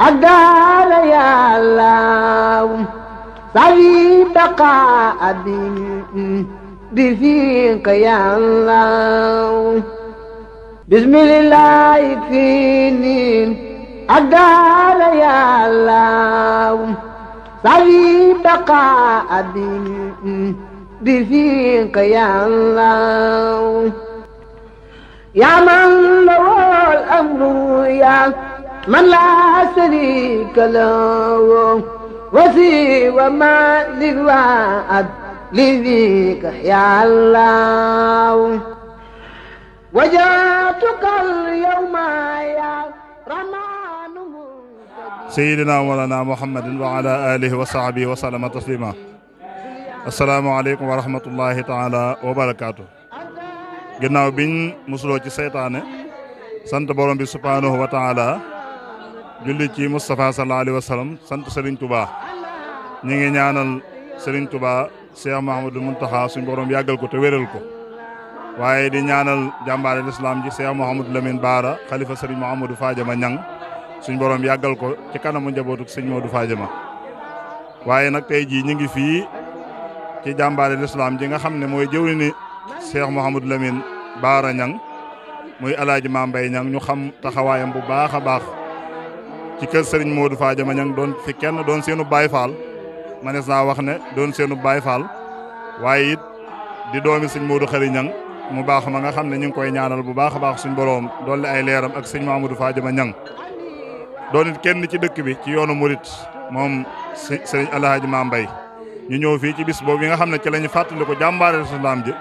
الدار يا الله صلي بقاء بفيك يا الله بسم الله يكفيني الدار يا الله صلي بقاء بفيك يا الله يا من له الأمر يا من لا شريك له وسوى ما للوعد لذيك يا الله وجاتك اليوم يا رمان سيدنا مولانا محمد وعلى آله وصحبه وسلم تسليما السلام عليكم ورحمة الله تعالى وبركاته ginnaaw biñ musuloo ci seytaane sant borom bi subhanahu wa taala julli ci Moustapha sallallahu alayhi wa sallam sant Serigne Touba ñi ngi ñaanal Serigne Touba Cheikh Mouhamadou Mountakha suñ borom yàggal ko te wéral ko waaye di ñaanal jàmbaare l'islam ji Cheikh Mouhamadou Lamine Bara xalifa Serigne Mouhamadou Fadiama Niang suñ borom yàggal ko ci kanamu njabootu Serigne Modou Fadiama waaye nag tey jii ñu ngi fii ci jàmbaare l'islam ji nga xam ne mooy jëwriñu Cheikh Mouhamadou Lamine Bara Niang muy alaaji Mame Mbaye Niang ñu xam taxawaayam bu baax a baax ci kër Serigne Modou Fadiama Niang doon fi kenn doon seenu Baay Faal manees naa wax ne doon seenu Baay Faal waaye it di doomi Serigne Modou Khary Niang mu baax ma nga xam ne ñu ngi koy ñaanal bu baax a baax suñ boroom dolli ay leeram ak Serigne Mouhamadou Fadiama Niang doon it kenn ci dëkk bi ci yoonu murit moom Serigne alaaji Mame Mbaye ñu ñëw fii ci bis boobu yi nga xam ne ci la ñu fàttali ko jàmbaare islam ji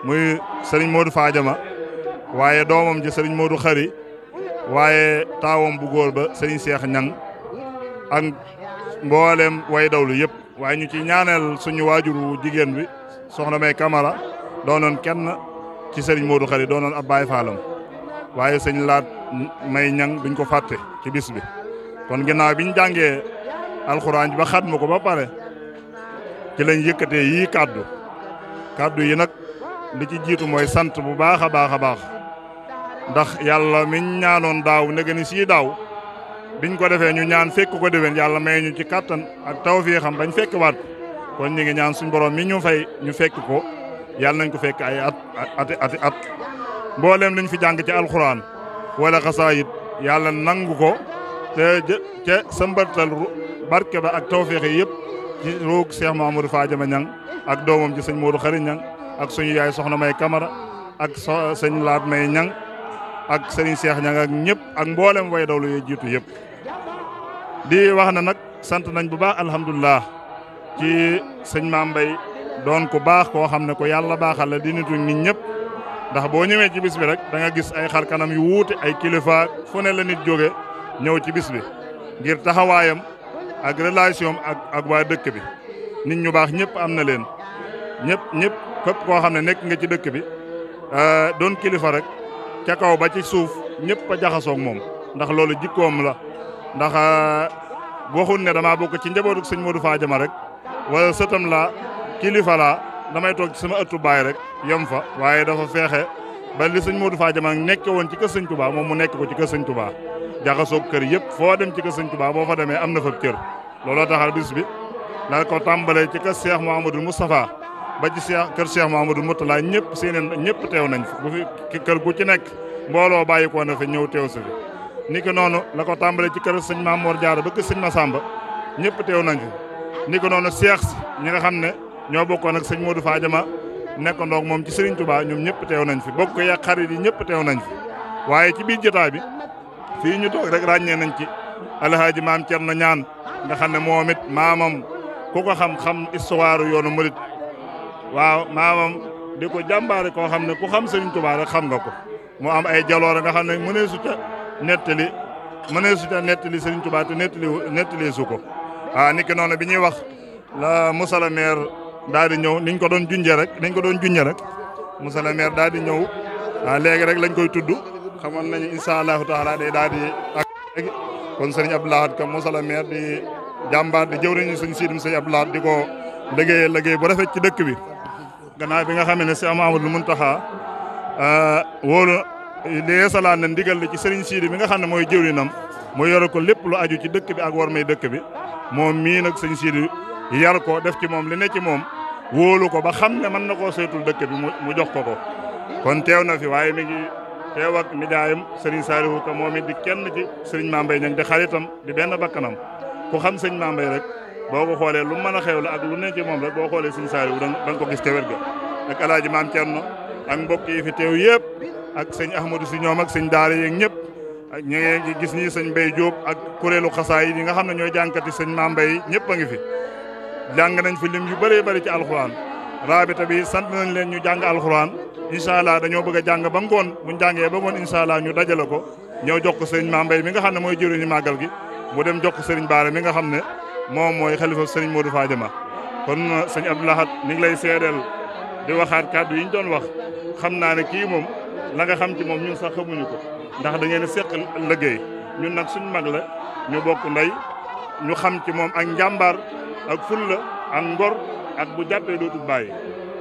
muy Serigne Modou Fadiama waaye doomam ji Serigne Modou Khary waaye taawam bu góor ba Serigne Cheikh Niang ak mboolem way dawlu yëpp waaye ñu ci ñaaneel suñu waajuru jigéen bi soxna May Camara doonoon kenn ci Serigne Modou Khary doonoon ab Baay Faalam waaye sëñ Laat May Niang duñ ko fàtte ci bis bi kon ginnaaw biñ jàngee alxuraan ba xatmu ko ba pare ci lañ yëkkatee yii kaddu yi nag li ci jiitu mooy sant bu baax a baax a baax ndax yàlla miñ ñaanoon daaw nege ni sii daaw biñ ko defee ñu ñaan fekk ko déwén yàlla may ñu ci kàttan ak tawfiixam bañ fekk waat kon ñu ngi ñaan suñ borom mi ñu fay ñu fekk ko yàlla nañ ko fekk ay at mbooleem liñ fi jàng ci alxuraan wala xasaayit yàlla nangu ko te ca sëmbartal barke ba ak tawfiix yi yëpp ci roog Cheikh Mouhamadou Fadiama Niang ak doomam ci sëñ Modou Khary Niang ak suñu yaay soxna May Camara ak sëñ Laat May Niang ak Serigne Cheikh Niang ak ñëpp ak mboolem way dawlu yooyu jiitu yëpp di wax na nag sant nañ bu baax alhamdulilah ci sëñ Mame Mbaye doon ko baax koo xam ne ko yàlla baaxal la di nitu nit ñëpp ndax boo ñëwee ci bis bi rek da nga gis ay xar kanam yu wuute ay kilifa fu ne la nit jóge ñëw ci bis bi ngir taxawaayam ak relation ak waa dëkk bi nit ñu baax ñëpp am na leen ñëpp képp koo xam ne nekk nga ci dëkk bi doon kilifa rek ca kaw ba ci suuf ñëpp a jaxasoog moom ndax loolu jikkoom la ndax waxul ne damaa bokk ci njabootu sëñ Modou Fadiama rek wala sëtam laa kilifa laa damay toog ci sama ëttu baay rek yem fa waaye dafa feexe ba li sëñ Modou Fadiama nekk woon ci kër sëñ Touba moom mu nekk ko ci kër sëñ Touba jaxasoog kër yëpp foo dem ci kër sëñ Touba boo fa demee am na fa cër looloo taxal bis bi la ko tàmbalee ci kër Cheikh Mouhamadou Moustapha ba ci kër Cheikh Mouhamadou Moutala ñëpp ñëpp teew nañ fi bu fi kër gu ci nekk mbooloo bàyyi ko na fi ñëw teew si fi niki noonu la ko tàmbalee ci kër sëñ Mame Mor Diarra ba kër sëñ Massamba ñëpp teew nañ fi niki noonu Cheikh si ñi nga xam ne ñoo bokkoon ak sëñ Modou Fadiama nekkandoog moom ci Serigne Touba ñoom ñëpp teew nañ fi bokk ya xarit yi ñëpp teew nañ fi waaye ci biir jotaay bi fii ñu toog rek ràññee nañ ci alhaaji Maam Cerno Ñaan nga xam ne moom it maamam ku ko xam histoire yoonu murit waaw maamam di ko jàmbaare koo xam ne ku xam Serigne Touba rek xam nga ko mu am ay jaloore nga xam ne mënee su ca nettali Serigne Touba te nettali su ko niki noonu bi ñuy wax la monsieur le maire daal di ñëw niñ ko doon junjee rek monsieur le maire daal di ñëw léegi rek lañ koy tudd xamoon nañu incha allahu taala day daal di ak léegi kon Serigne Abdou Lahad Ka monsieur le maire di jàmbaar di jëwriñu suñ siidim Serigne Abdou Lahad di ko liggéey bu rafet ci dëkk bi gannaaw bi nga xam ne Cheikh Mouhamadou Mountakha wóolu li yeesalaan na ndigal li ci Serigne Sidi mi nga xam ne mooy jëwriñam mu yore ko lépp lu aju ci dëkk bi ak war may dëkk bi moom mii nag sëñ Sidi yar ko def ci moom li ne ci moom wóolu ko ba xam ne mën na koo saytul dëkk bi mu jox ko kon teew na fi waaye mi ngi teew ak nijaayam Serigne Saliou Ka moom it di kenn ci Serigne Mame Mbaye Niang di xaritam di benn bakkanam ku xam sëñ Mame Mbaye rek boo ko xoolee lu mën a xew la ak lu ne ci moom rek boo xoolee Serigne Saliou da nga ko gis te wér ga ak alaaji Maam Cerno ak mbokk yi fi teew yëpp ak sëñ Ahmadou si ñoom ak sëñ daara yeeg ñëpp ak ñu ngi gis ñi sëñ Mbaye Diop ak kuréelu xasaay yi nga xam ne ñooy jànkati sëñ Mame Mbaye ñëpp a ngi fi jàng nañ fi lim yu bëree bëri ci alxuraan raabita bi sant nañ leen ñu jàng alxuraan incha allah dañoo bëgg a jàng ba ngoon buñ jàngee ba ngoon incha allah ñu dajale ko ñëw jox ko sëriñ Mame Mbaye mi nga xam ne mooy jëriñu màggal gi mu dem jox ko sëriñ Baara mi nga xam ne moom mooy xalifa sëriñ Modou Fadiama kon sëñ Abdou Lahad mi ngi lay seedeel di waxaat kàddu yi ñu doon wax xam naa ne kii moom la nga xam ci moom ñun sax xamuñu ko ndax da ngeen a seq liggéey ñun nag suñ mag la ñu bokk ndey ñu xam ci moom ak njàmbaar ak fulla ak ngor ak bu jàppee dootul bàyyi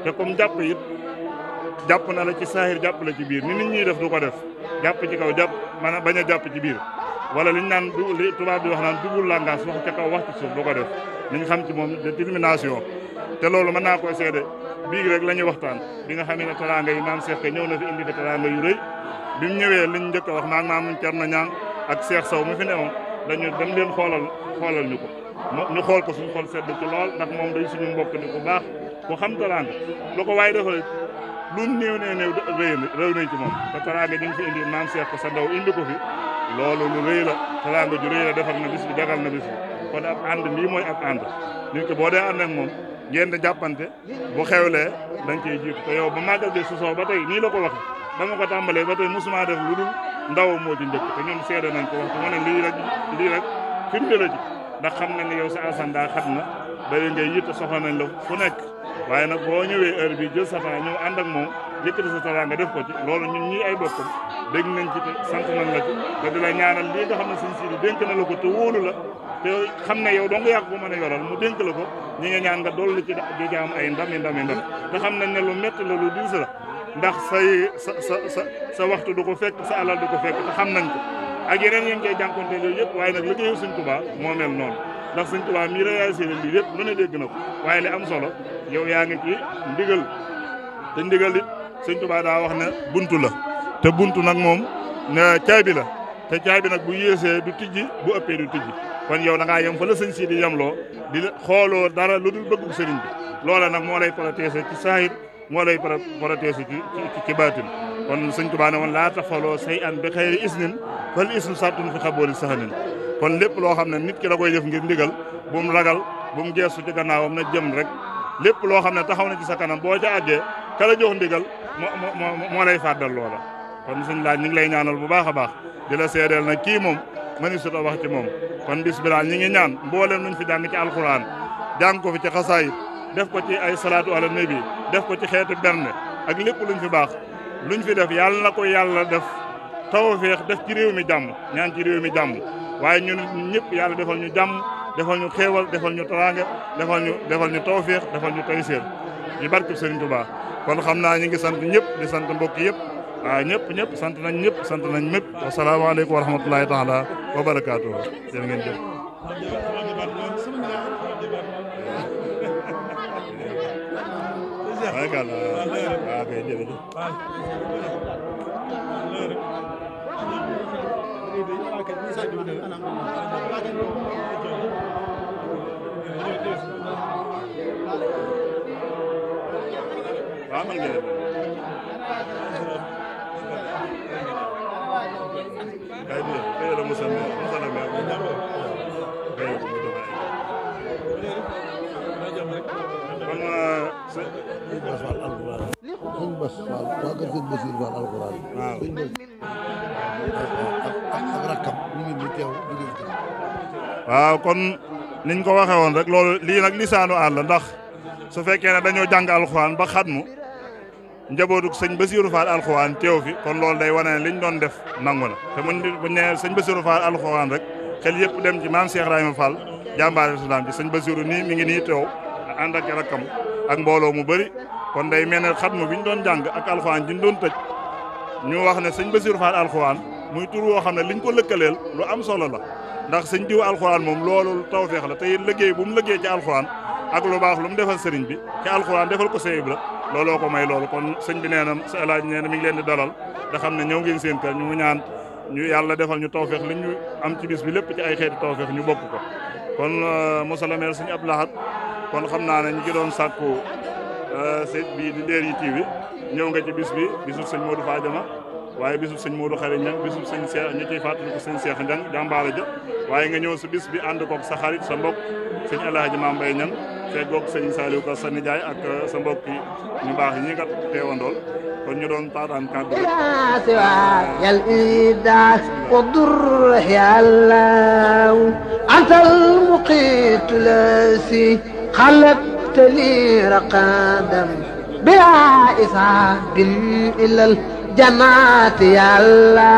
te comme jàpp it jàpp na la ci saahir jàpp la ci biir ni nit ñi def du ko def jàpp ci kaw jàpp man a bañ a jàpp ci biir wala liñ naan li tubaab bi wax naan double langage wax ca kaw wax ci suuf du ko def niñ xam ci moom détermination te loolu mën naa koy seede bii rek la ñuy waxtaan bi nga xam ne teraanga yi maam Cheikh ñëw na fi indi fi teraanga yu rëy bi mu ñëwee liñ njëkk a wax maag maam Cerno Ñaan ak Cheikh Sow mi fi newoon dañu dem leen xoolal ñu ko ñu xool ko suñu xol sedd ci lool ndax moom day suñu mbokk di ku baax ku xam teraanga lu ko waaye defal lu néew réew nañ ci moom te teraanga ñu ngi fi indi maam Cheikh ko sa ndaw indi ko fi loolu lu rëy la teraanga ju rëy la defal na bis bi jagal na bis bi kon ab ànd lii mooy ab ànd nit ki boo dee ànd ak moom ngeen di jàppante bu xewlee dañ koy jiitu te yow ba màggal gi susoo ba tey nii la ko waxe ba ma ko tàmbalee ba tey musuma def lu dul ndaw moo ci njëkk te ñun seede nañ ko waxtu ma ne lii rek firnde la ci ndax xam nañ ne yow sa asanda xat na day ngay yitte soxla nañ la fu nekk waaye nag boo ñëwee heure bi jël sa temps ñëw ànd ak moom yëkkati sa tara nga def ko ci loolu ñun ñii ay bokkam dégg nañ ci te sant nañ la ci te di la ñaanal lii nga xam ne suñ Sidi dénk na la ko te wóolu la te xam ne yow dong yàgg bu mën a yoral mu dénk la ko ñi nga ñaan nga dolli ci di jaam ay ndam te xam nañ ne lu métti la lu diis la ndax sa waxtu du ko fekk sa alal du ko fekk te xam nañ ko ak yeneen yéen koy jànkonte yooyu yëpp waaye nag liggéeyu Sëñ Tuubaa moo mel noonu ndax Sëñ Tuubaa mii réalisé lii lépp lu ne dégg na ko waaye li am solo yow yaa ngi ci ndigal te ndigal it Sëñ Tuubaa daa wax ne buntu la te buntu nag moom caabi la te caabi nag bu yéesee du tijji bu ëppee du tijji kon yow da ngaa yem fa la sëñ Sidi yemloo di xooloo dara lu dul bëggu sëriñ bi loola nag moo lay protéger ci saahir moo lay protéger ci baatin kon Sëñ Tuubaa ne woon laa taxaloo say an bi xayri isnin fal isnu sartun fi xabooli saxanin kon lépp loo xam ne nit ki da koy def ngir ndigal bu mu ragal bu mu geestu ci gannaawam na jëm rek lépp loo xam ne taxaw na ci sa kanam boo ca àggee kala jox ndigal moo lay fàddal loola kon suñ laaj ñu ngi lay ñaanal bu baax a baax di la seedeel na kii moom mëni su ta wax ci moom kon bis bi daal ñi ngi ñaan mbooleem nuñ fi jàng ci alxuraan jàng ko fi ci xasaayit def ko ci ay salaatu ala nabi def ko ci xeetu berne ak lépp luñ fi baax luñ fi def yàlla na ko yàlla def tawfeex def ci réew mi jàmm ñaan ci réew mi jàmm waaye ñun ñëpp yàlla defal ñu jàmm defal ñu xéewal defal ñu teraanga defal ñu tawfeex defal ñu tayseer yi barke Sëriñ Tuubaa kon xam naa ñu ngi sant ñëpp di sant mbokk yëpp waaw ñëpp sant nañ ñëpp wasalaamaaleykum wa rahmatulahi taala wa barakaatu jërë ngeen jëf waaw kon niñ ko waxee woon rek loolu lii nag lisaanu àll ndax su fekkee ne dañoo jàng alxuraan ba xatmu njabootu sëñ Bassirou Fall alxuraan teew fi kon loolu day wane ne liñ doon def nangu na te buñ ne sëñ Bassirou Fall alxuraan rek xel yëpp dem ci maam Cheikh Ibrahima Fall jàmbaare islam ci sëñ Bassirou nii mi ngi nii teew ànd ak rakkam ak mbooloo mu bëri kon day mel ne xatmu bi ñu doon jàng ak alxuraan ji ñu doon tëj ñu wax ne sëñ Bassirou Fall alxuraan muy tur woo xam ne liñ ko lëkkaleel lu am solo la ndax sëñ diw alxuraan moom loolu tawfeex la te it liggéey bu mu liggéey ci alxuraan ak lu baax lu mu defal sëriñ bi ci alxuraan defal ko sëñ Ibra looloo ko may loolu kon sëñ bi nee na sa laaj nee na mi ngi leen di dalal da xam ne ñëw ngeen seen kër ñu ñaan ñu yàlla defal ñu tawfeex li ñu am ci bis bi lépp ci ay xeeti tawfeex ñu bokk ko kon monsieur le maire sëñ Abdou Lahad kon xam naa ne ñu ngi doon sàkku seet bii di Leral TV ñëw nga ci bis bi bisu sëñ Modou Fadiama waaye bisu sëñ Modou Xari Ñang bisu sëñ Cheikh ñi ciy fàttali ko sëñ Cheikh Ñang jàmbaara ja waaye nga ñëw si bis bi ànd koog sa xarit sa mbokk sëñ Alaaji Maam Mbay Ñang feggoog sëñ Saliou Ka sa nijaay ak sa mbokk yi ñu baax yi ñi nga teewandool kon ñu doon taataan kàddu yal idaas wa dur yàlla antal muqitu lasi xalaqta li raqadam bila isaabin ilal janaati yàlla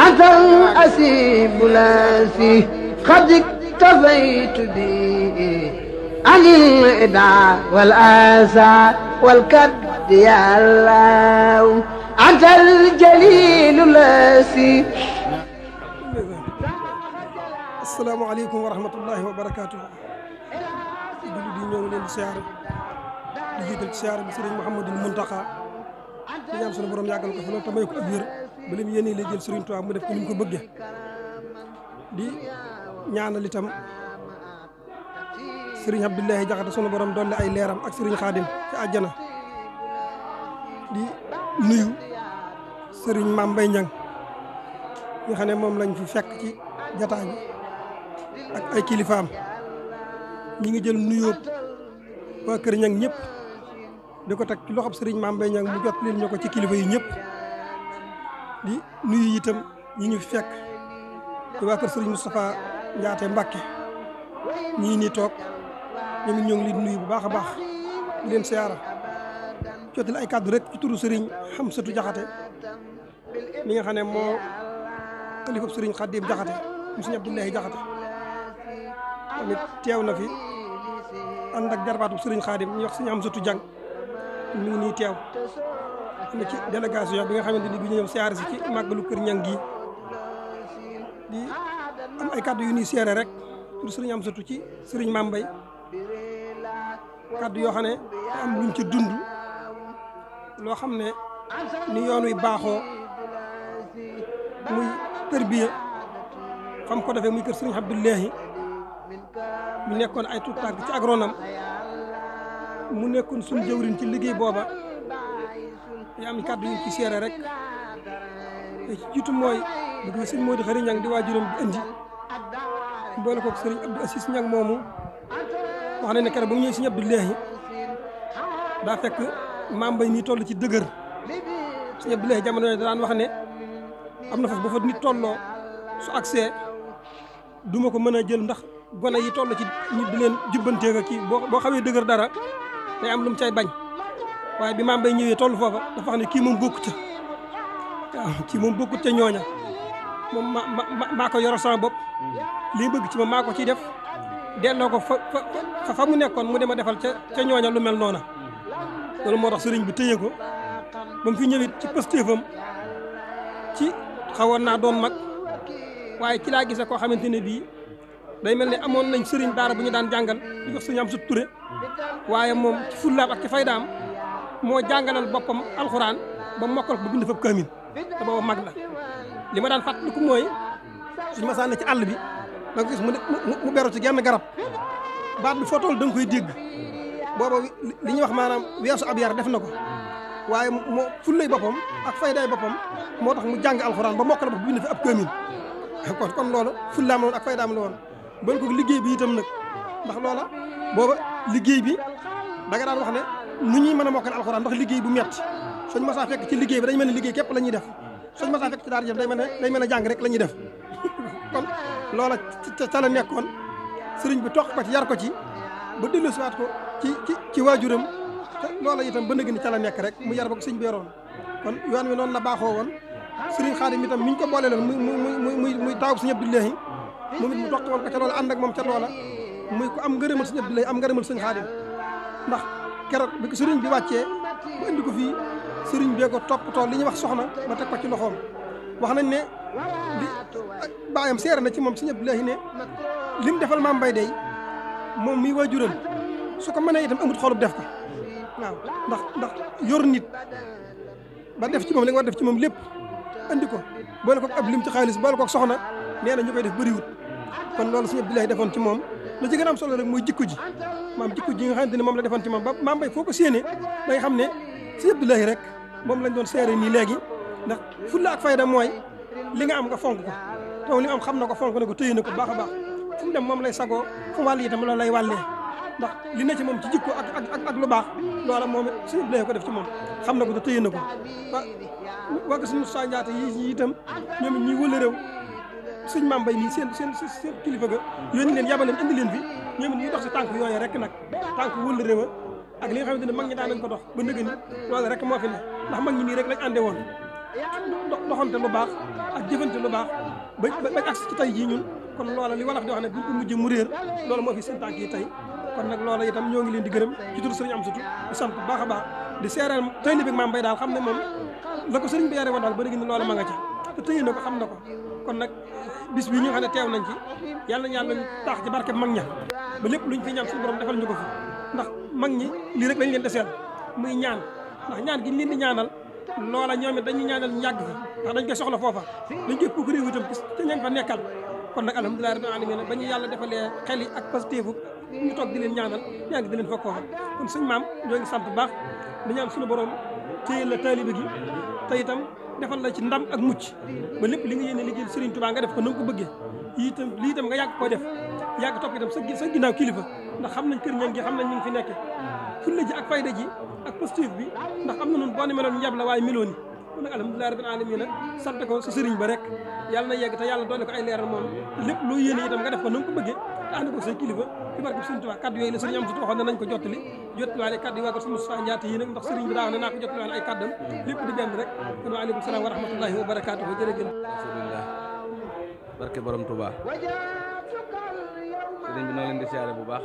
antal asibu lasi xadik tafaytu bi anil ida wal asa wal kad يا الله أنت الجليل الذي السلام عليكم ورحمة الله وبركاته julli di ñëw leen di siyaare di jiital siyaare bi Serigne Mouhamadou Mountakha di ñaan sunu borom yàggal ko fi loolu te may ko ak wér ba lim yéene lay jël Serigne Touba mu def ko ni mu ko bëggee di ñaanal itam Serigne Abdoulaye Jaxate sunu borom dolli ay leeram ak Serigne Khadim ci àjjana di nuyu Serigne Mame Mbaye Niang nga xam ne moom lañ fi fekk ci jataay bi ak ay kilifaam ñi ngi jël nuyoo waa kër Niang ñëpp di ko teg ci loxob Serigne Mame Mbaye Niang mu jot leen ñu ko ci kilifa yi ñëpp di nuyu itam ñi ñu fi fekk di waa kër Serigne Moustapha Ndiaté Mbacké ñii nii toog ñoom it ñoo ngi leen di nuyu bu baax a baax di leen siyaara jottali ay kàddu rek ci turu Serigne Hamsatou Diakhaté mi nga xam ne moo xalifab Serigne Khadim Diakhaté mu Serigne Abdoulaye Diakhaté tamit teew na fi ànd ak jarbaatu Serigne Khadim ñu wax Serigne Hamsatou Diang mi ngi nii teew na ci délégation bi nga xamante ni bi ñu ñëw siyaare si ci màggalu kër Niang gi di am ay kàddu yu ñuy seere rek turu Serigne Hamsatou ci Serigne Mame Mbaye kàddu yoo xam ne am luñ ci dund loo xam ne ni yoon wi baaxoo muy tërbiya fam ko defee muy kër Serigne Abdoulahi mu nekkoon ay tuut tànk ci agronome mu nekkoon suñu jëwriñ ci liggéey booba yi am kàddu yu ci seere rek te ci jiitu mooy bu ko sëñ Modou Xari Ñang di waajuram bi indi boole koog Serigne Abdou Assis Ñang moomu wax na ne keroog ba mu ñëwee Serigne Abdoulahi daa fekk Mame Mbaye nii toll ci dëgër Serigne Abdoulahi jamono yooyu daan wax ne am na fas ba fa nit tolloo su accès duma ko mën a jël ndax gone yi toll ci nit di leen jubbantee ka kii boo xawee dëgër dara day am lu mu cay bañ waaye bi Mame Mbaye ñëwee toll foofa dafa wax ne kii moom bokkut ca waaw kii moom bokkut ca ñooña moom maa ko yoro sama bopp lii bëgg ci ma maa ko ciy def delloo ko fa mu nekkoon mu dem a defal ca ñooña lu mel noona loolu moo tax sëriñ bi téye ko ba mu fi ñëwit ci pëstéefam ci xawoon naa doon mag waaye ci laa gisee koo xamante ne bii day mel ne amoon nañ sëriñ daara bu ñu daan jàngal di jox sëriñ Hamsatou Touré waaye moom ci fullaam ak ci faydaam moo jàngalal boppam alxuraan ba mokkal ko ba bind fa kaamil te booba mag la li ma daan fàttaliku mooy suñu masaan ci àll bi da nga gis mu beru ci genn garab baat bi foo toll da nga koy dégg booba li ñuy wax maanaam weesu ab yar def na ko waaye moo fullay boppam ak faydaay boppam moo tax mu jàng alxuraan ba mokkal ba bind fi ab kaamil kon loolu fullaam la woon ak faydaam la woon bal ko liggéey bi itam nag ndax loola booba liggéey bi da nga daan wax ne nu ñuy mën a mokkal alxuraan ndax liggéey bu metti suñ masaa fekk ci liggéey bi dañ mel ne liggéey képp la ñuy def suñ masaa fekk ci daara jëf day mel ne jàng rek la ñuy def kon loola ca la nekkoon sëriñ bi toq ko ci yar ko ci ba dellu siwaat ko ci waajuram te loola itam ba nëgg ni ca la nekk rek mu yar ba ko sëñ bi yoroon kon yoon wi noonu la baaxoo woon sëriñ Xaadim itam mi ñu ko boole loon muy taawub sëñ Abdoulahi moom it mu toq woon ko ca loola ànd ak moom ca loola muy ko am ngërëmal sëñ Abdoulahi am ngërëmal sëñ Xaadim ndax keroog bi ko sëriñ bi wàccee ba indi ko fii sëriñ bee ko toppatoo li ñuy wax soxna ba teg ko ci loxoom wax nañ ne li baayam seere na ci moom Sëriñ Abdoulahi ne lim defal maam Mbay day moom muy waajuram su ko mënee itam amut xolub def ko waaw ndax yor nit ba def ci moom li nga war def ci moom lépp andi ko boole ko ab lim ci xaalis boole ko soxna nee na ñu koy def bëriwut kon loolu Sëriñ Abdoulahi defoon ci moom la ci gën a am solo rek mooy jikko ji maam jikko ji nga xamante ne moom la defoon ci moom ba maam Mbay foo ko séenee da nga xam ne Sëriñ Abdoulahi rek moom lañ doon seere nii léegi ndax fulla ak fayda mooy li nga am nga fonk ko te li nga am xam na ko fonk na ko tëye na ko baax a baax fu mu dem moom lay sagoo fu wàll itam loolu lay wàllee ndax li ne ci moom ci jikko ak lu baax loola moom it Sëriñ Abdoulahi ko def ci moom xam na ko te tëye na ko waa ko suñu Moussa Ndiaye yi itam ñoom it ñuy wëla réew suñ maam Mbay nii seen kilifa ga yónni leen yabal leen indi leen fi ñoom it ñuy dox si tànk yooyu rek nag tànk wëla réew ak li nga xamante ne mag ñi daan nañ ko dox ba nëgë ni loolu rek moo fi ne ndax mag ñi nii rek lañ ànde woon doxante lu baax ak jëfante lu baax ba agsi ci tey jii ñun kon loola li wolof di wax ne buñ ko mujjee mu réer loolu moo fi seen tànk yi tey kon nag loola itam ñoo ngi leen di gërëm ci turu sëriñ Amsatu di sant bu baax a baax di seereel tëyli bi maam Mbay daal xam ne moom la ko sëriñ bi yare woon daal ba léegi ni loola ma nga ca te tëye na ko xam na ko kon nag bis bi ñu xam ne teew nañ ci yàlla na yàlla taax ci barke mag ña ba lépp luñ fi ñaan suñu borom defal ñu ko fi ndax mag ñi lii rek lañ leen deseel muy ñaan ndax ñaan gi leen di ñaanal loola ñoom it dañuy ñaanal ñu yàgg fi ndax dañ koy soxla foofa dañ koy pukk réew itam te ñañ fa nekkal kon nag alhamdulilah rabbil alamin ba ñu yàlla defalee xel yi ak positif ñu toog di leen ñaanal ñaan gi di leen fa koo xam kon suñ maam ñoo ngi sant bu baax di ñaan suñu borom téye la taalibe gi te itam defal la ci ndam ak mucc ba lépp li nga yéene liggéey Serigne Touba nga def ko na nga ko bëggee lii itam nga yàgg koo def yàgg topp itam sa ginnaaw kilifa ndax xam nañ kër ñan gi xam nañ ñu ngi fi nekke fulla ji ak fayda ji ak positif bi ndax am na noonu boo ne meloon njab la waaye meloon ni kon nag alhamdulilah rabbil alamin sant ko sa sëriñ ba rek yàlla na yegg te yàlla doole ko ay leeral moom lépp loo yéene itam nga def ko na nga ko bëggee te ànd ko say kilifa ci barke Serigne Touba kaddu yooyu la sëriñ am sutu waxoon ne nañ ko jottaliwaale kaddu yi waa ko suñu Moustapha Ndiaye yi nag ndax sëriñ bi daa wax ne naa ko jottaliwaale ay kaddam lépp di benn rek kon waaleykum salaam wa rahmatullahi wa barakatuhu jërëjëf alhamdulillah barke borom Touba sëriñ bi noo leen di siyaare bu baax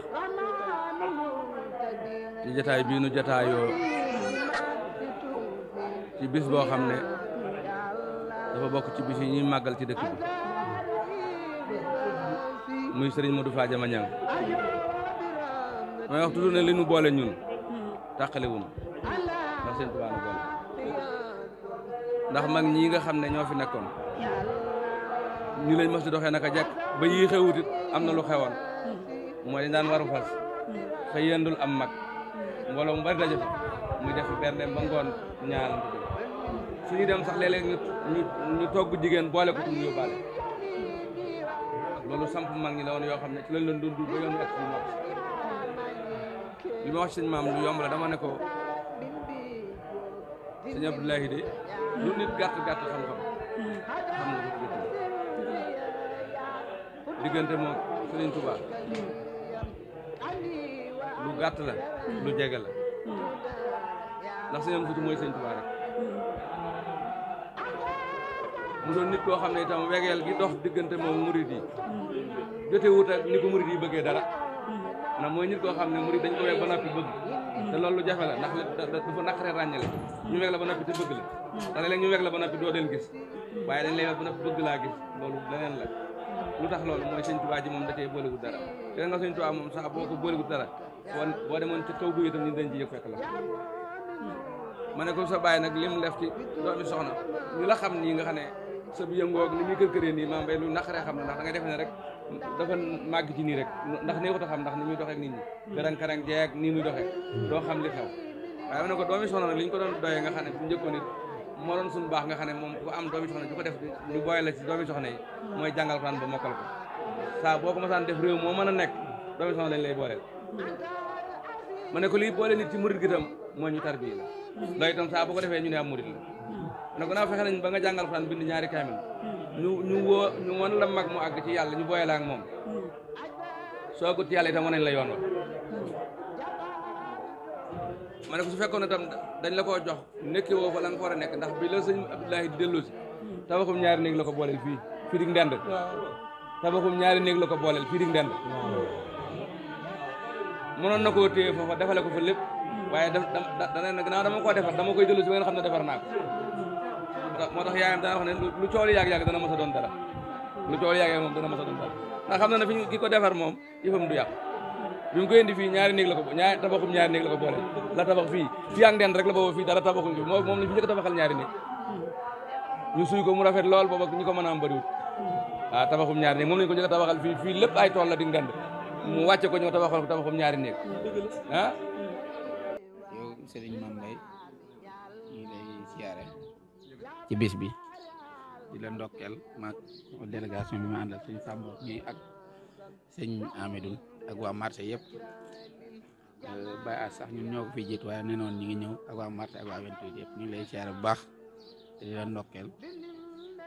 ci jataay bii nu jataayoo ci bis boo xam ne dafa bokk ci bis yi ñuy màggal ci dëkk bi muy sëriñ Modou Fadiama Niang may wax toujours ne li nu boole ñun tàqale wuñu ndax seen Tuubaa nu boole ndax mag ñii nga xam ne ñoo fi nekkoon ñu lañ mos di doxee naka jekk ba yii xewutit am na lu xewoon mooy dañ daan waru fas xëy yendul am mag mbooloo mu bari daje fa muy def bernde ba ngoon ñaarante suñu dem sax léeg-léeg ñu togg jigéen boole ko ci mu yóbbaale loolu samp mag ñi la woon yoo xam ne ci lañ leen doon dund ba yoon ak suñu mag li ma wax sëñ maam lu yomb la dama ne ko sëñ Abdoulahi de lu nit gàtt-gàtt xam-xam xam nga ko diggante moom Sëriñ Tuubaa lu gàtt la lu jege la ndax sëñ am futu mooy Sëriñ Tuubaa rek mu doon nit koo xam ne itam wegeel gi dox diggante moom murid yi jote wut ak ni ko murid yi bëggee dara ndax mooy nit koo xam ne murid dañ ko weg ba noppi bëgg te loolu lu jafe la ndax dafa naqaree ràññale ñu weg la ba noppi te bëgg la ndax léeg-léeg ñu weg la ba noppi doo leen gis waaye dañ lay weg ba noppi bëgg laa gis loolu leneen la lu tax loolu mooy Sëñ Tuubaa ji moom da cee boolewut dara te nga Sëñ Tuubaa moom sax boo ko boolewut dara boo demoon ci kaw guy itam ñu dañ ci yëg fekk la ma ne ko sa bàyyi nag lim def ci doomi soxna ñu la xam nii nga xam ne sa bi yëngoog ni muy kër-këree nii Maam Mbay lu naqaree xam ne ndax da ngay defe ne rek dafa màgg ci nii rek ndax neexut a xam ndax ni muy doxee ak nit ñi karang-karang jeeg nii muy doxee doo xam li xew waaye ma ne ko doomi soxna nag li ñu ko doon doyee nga xam ne bu njëkkoon nit moo doon suñu baax nga xam ne moom ku am doomi soxna ju ko def ñu booy la ci doomi soxna yi mooy jàngal Alxuraan ba mokkal ko saa boo ko masaan def réew moo mën a nekk doomi soxna lañ lay booleel ma ne ko lii boole nit ci murid gi tam mooy ñu tarbiya la loolu itam saa boo ko defee ñu ne am murid la ma ne ko naa fexe nañ ba nga jàngal Alxuraan bind ñaari kaamil ñu wan la mag mu àgg ci yàlla ñu booyee la ak moom soo ko ci yàlla itam wan nañ la yoon wa ma ne ko su fekkoon ne tam dañ la koo jox nekki woo fa la nga fa war a nekk ndax bi la sëñ Abdoulahi di delloosi tabaxum ñaari néeg la ko booleel fii dig ndend tabaxum ñaari néeg la ko booleel fii dig ndend mënoon na koo téye foofa defale ko fa lépp waaye dana nag gannaaw dama koo defar dama koy delloosi ba ngeen xam ne defar naa ko moo tax yaayam dana wax ne lu coow li yàgg-yàgg dana mos a doon dara lu coow li yàgg moom dana mos a doon dara ndax xam na ne fi ki ko defar moom yëfam du yàqu bi mu koy indi fii ñaari néeg la ko tabaxum ñaari néeg la ko boole la tabax fii ak ndend rek la booba fii dara tabaxum fi moom la fi njëkk a tabaxal ñaari néeg ñu suy ko mu rafet lool booba ñi ko mën a am bëriwul waaw tabaxum ñaari néeg moom lañ ko njëkk a tabaxal fii lépp ay tool la di ngand mu wàcce ko ñëw tabaxal ko tabaxum ñaari néeg ah yow Serigne Mame Mbaye ñu lay siyaare ci bis bi di la ndokkeel maag délégation bi ma àndal sëñ Samba ñi ak sëñ Amidou ak waa marché yëpp Baye As sax ñun ñoo ko fi jiitu waaye nee noon ñi ngi ñëw ak waa marché ak waa 28 yëpp ñu ngi lay siyaare bu baax te di la ndokkeel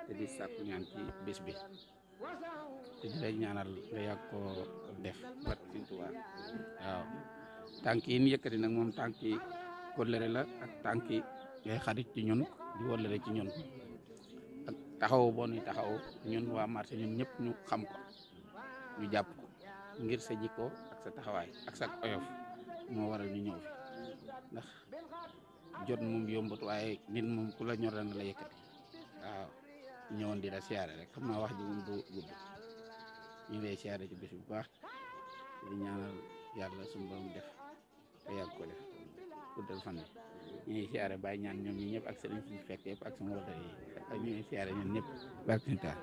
te di sàkku ñaan ci bis bi te di lay ñaanal nga yàgg koo def bat Sëñ Tuubaa waaw tànk yi ñu yëkkati nag moom tànk yi kóllëre la ak tànk yi ngay xarit ci ñun di wóllëre ci ñun ak taxaw boo nuy taxaw ñun waa marché ñun ñëpp ñu xam ko ñu jàpp ko ngir sa jikko ak sa taxawaay ak sa oyof moo waral ñu ñëw fi ndax jot moom yombut waaye nit moom ku la ñor na la yëkkati waaw ñëwoon di la siyaare rek xam naa wax ji moom du gudd ñu ngi lay siyaare ci bis bu baax di ñaanal yàlla suñu borom def te yàgg ko def guddal fan ñu ngi siyaare bàyyi ñaan ñoom ñi ñëpp ak sëriñ fi fekk yëpp ak sama wala yi ak ñu ngi siyaare ñun ñëpp barke suñu taal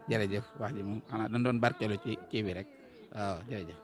jërëjëf wax ji moom xanaa dañ doon barkeelu ci kii bi rek waaw jërëjëf